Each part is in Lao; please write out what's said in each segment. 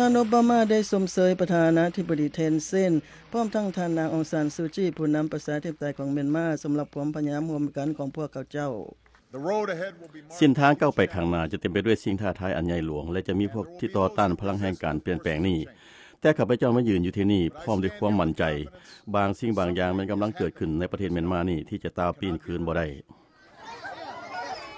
ທ່ານໂອບາມາໄດ້ຊົມເຊີຍປະທານາທິບໍດີເທນເຊນ ພ້ອມທັງທ່ານນາງອອງຊານຊູຈີ ຜູ້ນຳປະຊາທິປະໄຕຂອງມຽນມາ ສຳລັບຄວາມພະຍາຍາມຮ່ວມກັນຂອງພວກເຂົາເຈົ້າ. The road ahead will be marked ເສັ້ນທາງກ້າວໄປຂ້າງໜ້າຈະເຕັມໄປດ້ວຍສິ່ງທ້າທາຍອັນໃຫຍ່ຫຼວງ ແລະ ຈະມີພວກທີ່ຕໍ່ຕ້ານພະລັງແຫ່ງການປ່ຽນແປງນີ້. ແຕ່ຂ້າພະເຈົ້າມາຢືນຢູ່ທີ່ນີ້ພ້ອມດ້ວຍຄວາມໝັ້ນໃຈ. ບາງສິ່ງບາງຢ່າງແມ່ນກຳລັງເກີດຂຶ້ນໃນປະເທດມຽນມານີ້ທີ່ຈະຕ່າວປີ້ນຄືນບໍ່ໄດ້.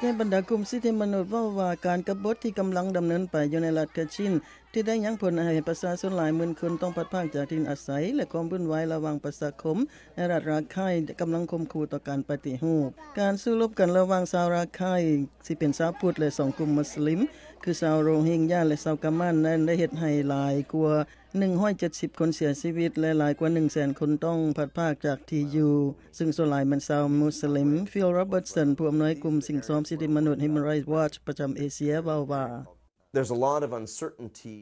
ແຕ່ບັນດາກຸ່ມສິດທິມະນຸດເວົ້າວ່າ ການກະບົດທີ່ກຳລັງດຳເນີນໄປຢູ່ໃນລັດກະຊິນ ທີ່ໄດ້ຍັງຜົນໃຫ້ປະຊາຊົນຫຼາຍໝື່ນຄົນຕ້ອງພັດພາກຈາກຖິ່ນອາໄສ ແລະ ຄວາມວຸ້ນວາຍລະຫວ່າງປະຊາຄົມໃນລັດຣາໄຄ ກຳລັງຂົ່ມຂູ່ຕໍ່ການປະຕິຮູບ. ການສູ້ລົບກັນລະຫວ່າງຊາວຣາໄຄ ທີ່ເປັນຊາວພຸດ ແລະ ສອງກຸ່ມມຸສລິມ ຄືຊາວໂຣຮິງຢາ ແລະ ຊາວກາມານນັ້ນ ໄດ້ເຮັດໃຫ້ຫຼາຍກວ່າ ໜຶ່ງຮ້ອຍເຈັດສິບຄົນເສຍຊີວິດ ແລະ ຫຼາຍກວ່າໜຶ່ງແສນຄົນຕ້ອງພັດພາກຈາກທີ່ຢູ່ ຊຶ່ງສ່ວນຫຼາຍແມ່ນຊາວມຸສລິມ. ຟິລ ໂຣເບີດສັນ ຜູ້ອຳນວຍກຸ່ມສິ້ງຊອມສິດທິມະນຸດ Human Rights Watch ປະຈຳເອເຊຍ ເວົ້າວ່າ There's a lot of uncertainty.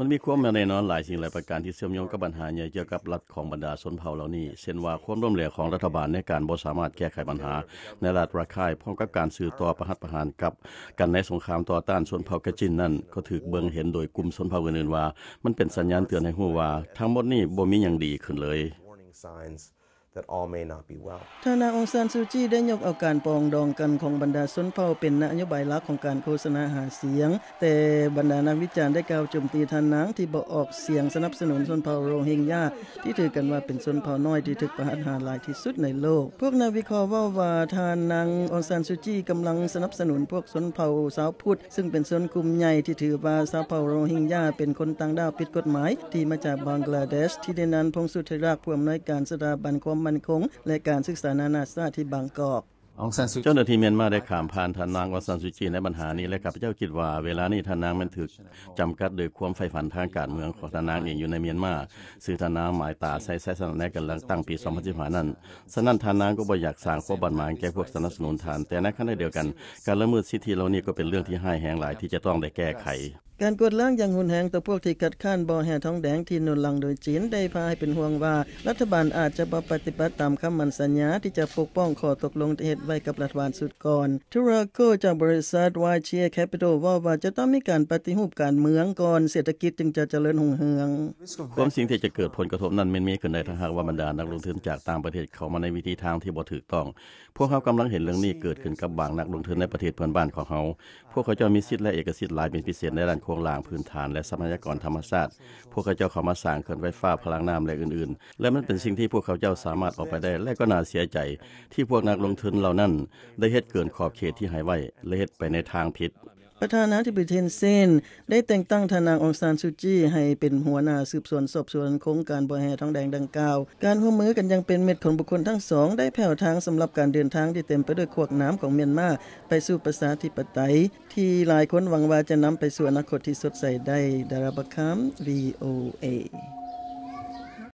ມັນມີຄວາມບໍ່ແນ່ນອນຫຼາຍສິ່ງຫຼາຍປະການທີ່ເຊື່ອມໂຍງກັບບັນຫາໃຫຍ່ກ່ຽວກັບລັດຂອງບັນດາຊົນເຜົ່າເຫຼົ່ານີ້ ເຊັ່ນວ່າ ຄວາມລົ້ມເຫຼວຂອງລັດຖະບານໃນການບໍ່ສາມາດແກ້ໄຂບັນຫາໃນລັດຣາໄຄ ພ້ອມກັບການສືບຕໍ່ປະຫັດປະຫານກັບກັນໃນສົງຄາມຕໍ່ຕ້ານຊົນເຜົ່າກະຈິນນັ້ນ ກໍຖືກເບິ່ງເຫັນໂດຍກຸ່ມຊົນເຜົ່າອື່ນໆວ່າ ມັນເປັນສັນຍານເຕືອນໃຫ້ຮູ້ວ່າ ທັງໝົດນີ້ບໍ່ມີຫຍັງດີຂຶ້ນເລີຍ. Warning signs that all may not be well. ທ່ານນາງອອງຊານຊູຈີ ໄດ້ຍົກເອົາການປອງດອງກັນຂອງບັນດາຊົນເຜົ່າເປັນນະໂຍບາຍຫຼັກຂອງການໂຄສະນາຫາສຽງ, ແຕ່ບັນດານັກວິຈານໄດ້ກ່າວໂຈມຕີທ່ານນາງທີ່ບໍ່ອອກສຽງສະໜັບສະໜູນຊົນເຜົ່າໂຣຮິງຢາ ທີ່ຖືກັນວ່າເປັນຊົນເຜົ່ານ້ອຍທີ່ຖືກປະຫັດຫານຫຼາຍທີ່ສຸດໃນໂລກ. ພວກນັກວິເຄາະເວົ້າວ່າ ທ່ານນາງອອງຊານຊູຈີ ກຳລັງສະໜັບສະໜູນພວກຊົນເຜົ່າຊາວພຸດ ຊຶ່ງເປັນຊົນກຸ່ມໃຫຍ່ທີ່ຖືວ່າຊາວເຜົ່າໂຣຮິງຢາເປັນຄົນຕ່າງດ້າວຜິດກົດໝາຍ ທີ່ມາຈາກບັງກລາເດຊ. ທີ່ໄດ້ນັນ ພົງສຸດທິລັກ ຜູ້ອຳນວຍການສະຖາບັນຄວາມໝັ້ນຄົງ ແລະ ການສຶກສານານາຊາດທີ່ບາງກອກ. ເຈົ້າໜ້າທີ່ມຽນມາໄດ້ຂ້າມຜ່ານທ່ານນາງອອງຊານຊູຈີໃນບັນຫານີ້ ແລະ ຂ້າພະເຈົ້າຄິດວ່າເວລານີ້ທ່ານນາງແມ່ນຖືກຈຳກັດໂດຍຄວາມໃຝ່ຝັນທາງການເມືອງຂອງທ່ານນາງເອງຢູ່ໃນມຽນມາ ຊຶ່ງທ່ານນາງໝາຍຕາໃສ່ໄຊຊະນະໃນການເລືອກຕັ້ງປີສອງພັນສິບຫ້ານັ້ນ. ສະນັ້ນ ທ່ານນາງກໍບໍ່ຢາກສ້າງຄວາມບາດໝາງແກ່ພວກສະໜັບສະໜູນທ່ານ, ແຕ່ໃນຂະນະດຽວກັນ ການລະເມີດສິດທິເຫຼົ່ານີ້ກໍເປັນເລື່ອງທີ່ຮ້າຍແຮງຫຼາຍທີ່ຈະຕ້ອງໄດ້ແກ້ໄຂ. ການກວດລ້າງຢ່າງຮຸນແຮງຕໍ່ພວກທີ່ຄັດຄ້ານບໍ່ແຮ່ທອງແດງທີ່ໜູນຫຼັງໂດຍຈີນ ໄດ້ພາໃຫ້ເປັນຫ່ວງວ່າ ລັດຖະບານອາດຈະບໍ່ປະຕິບັດຕາມຄຳໝັ້ນສັນຍາທີ່ຈະປົກປ້ອງຂໍ້ຕົກລົງທີ່ເຮັດໄວ້ກັບລັດຖະບານຊຸດກ່ອນ. ທູຣາໂກ ຈາກບໍລິສັດ ວາຍເຈ Capital ເວົ້າວ່າຈະຕ້ອງມີການປະຕິຮູບການເມືອງກ່ອນ ເສດຖະກິດຈຶ່ງຈະຈະເລີນຮຸ່ງເຮືອງ. ຄວາມເສີ່ຍງທີ່ຈະເກີດຜົນກະທົບນັ້ນແມ່ນມີຂຶ້ນໄດ້ ຖ້າຫາກວ່າບັນດານັກລົງທຶນຈາກຕ່າງປະເທດເຂົ້າມາໃນວິທີທາງທີ່ບໍ່ຖືກຕ້ອງ. ພວກເຮົາກຳລັງເຫັນເລື່ອງນີ້ເກີດຂຶ້ນກັບບາງນັກລົງທຶນໃນປະເທດເພື່ອນບ້ານຂອງເຮົາ. ພວກເຂົາເຈົ້າມີສິດ ແລະ ເອກະສິດຫຼາຍເປັນພິເສດໃນດ້ານໂຄງລ່າງພື້ນຖານ ແລະ ຊັບພະຍາກອນທຳມະຊາດ. ພວກເຂົາເຈົ້າເຂົ້າມາສ້າງເຂື່ອນໄຟຟ້າ, ພະລັງນ້ຳ ແລະ ອື່ນໆ ແລະ ມັນເປັນສິ່ງທີ່ພວກເຂົາເຈົ້າສາມາດອອກໄປໄດ້ ແລະ ກໍໜ້າເສຍໃຈທີ່ພວກນັກລົງທຶນເຫຼົ່ານັ້ນໄດ້ເຮັດເກີນຂອບເຂດທີ່ໃຫ້ໄວ້ ແລະ ເຮັດໄປໃນທາງຜິດ. ປະທານາທິບໍດີເທນເຊນ ໄດ້ແຕ່ງຕັ້ງທ່ານນາງອອງຊານຊູຈີ ໃຫ້ເປັນຫົວໜ້າສືບສວນສອບສວນໂຄງການບໍ່ແຮ່ທອງແດງດັ່ງກ່າວ. ການຮ່ວມມືກັນຢ່າງເປັນມິດຂອງບຸກຄົນທັງສອງ ໄດ້ແຜ່ວທາງສຳລັບການເດີນທາງທີ່ເຕັມໄປດ້ວຍຂວາກໜາມຂອງມຽນມາ ໄປສູ່ປະຊາທິປະໄຕ ທີ່ຫຼາຍຄົນຫວັງວ່າຈະນຳໄປສູ່ອະນາຄົດທີ່ສົດໃສໄດ້. ດາຣາ ບັກຄຳ ວີ ໂອ ເອ.